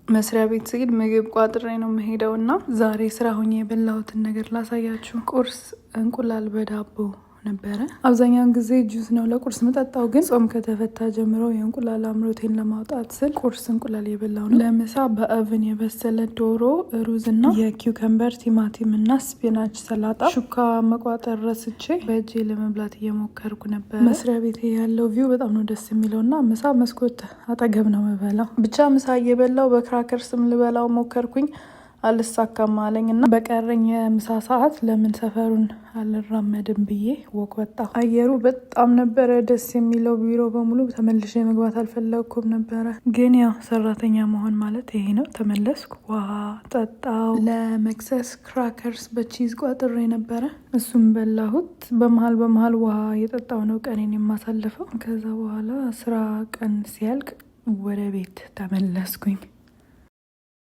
መስሪያ ቤት ስሄድ ምግብ ቋጥሬ ነው የምሄደው እና ዛሬ ስራ ሆኜ የበላሁትን ነገር ላሳያችሁ። ቁርስ እንቁላል በዳቦ ነበረ። አብዛኛውን ጊዜ ጁስ ነው ለቁርስ ምጠጣው፣ ግን ጾም ከተፈታ ጀምሮ የእንቁላል አምሮቴን ለማውጣት ስል ቁርስ እንቁላል የበላው ነው። ለምሳ በ oven የበሰለ ዶሮ፣ ሩዝ እና የ cucumber፣ ቲማቲም እና spinach ሰላጣ። ሹካ መቋጠር ረስቼ በእጄ ለመብላት እየሞከርኩ ነበረ። መስሪያ ቤቴ ያለው view በጣም ነው ደስ የሚለው እና ምሳ መስኮት አጠገብ ነው የምበላው። ብቻ ምሳ እየበላው በ crackers ም ልበላው ሞከርኩኝ፣ አልሳካም አለኝ እና በቀረኝ የምሳ ሰዓት ለምን ሰፈሩን አልራመድም ብዬ walk ወጣሁ። አየሩ በጣም ነበረ ደስ የሚለው። ቢሮ በሙሉ ተመልሼ መግባት አልፈለግኩም ነበረ፣ ግን ያው ሰራተኛ መሆን ማለት ይሄ ነው። ተመለስኩ፣ ውሃ ጠጣው። ለመክሰስ crackers በ cheese ቋጥሬ ነበረ፣ እሱም በላሁት። በመሀል በመሀል ውሃ እየጠጣው ነው ቀኔን የማሳልፈው። ከዛ በኋላ ስራ ቀን ሲያልቅ ወደ ቤት ተመለስኩኝ።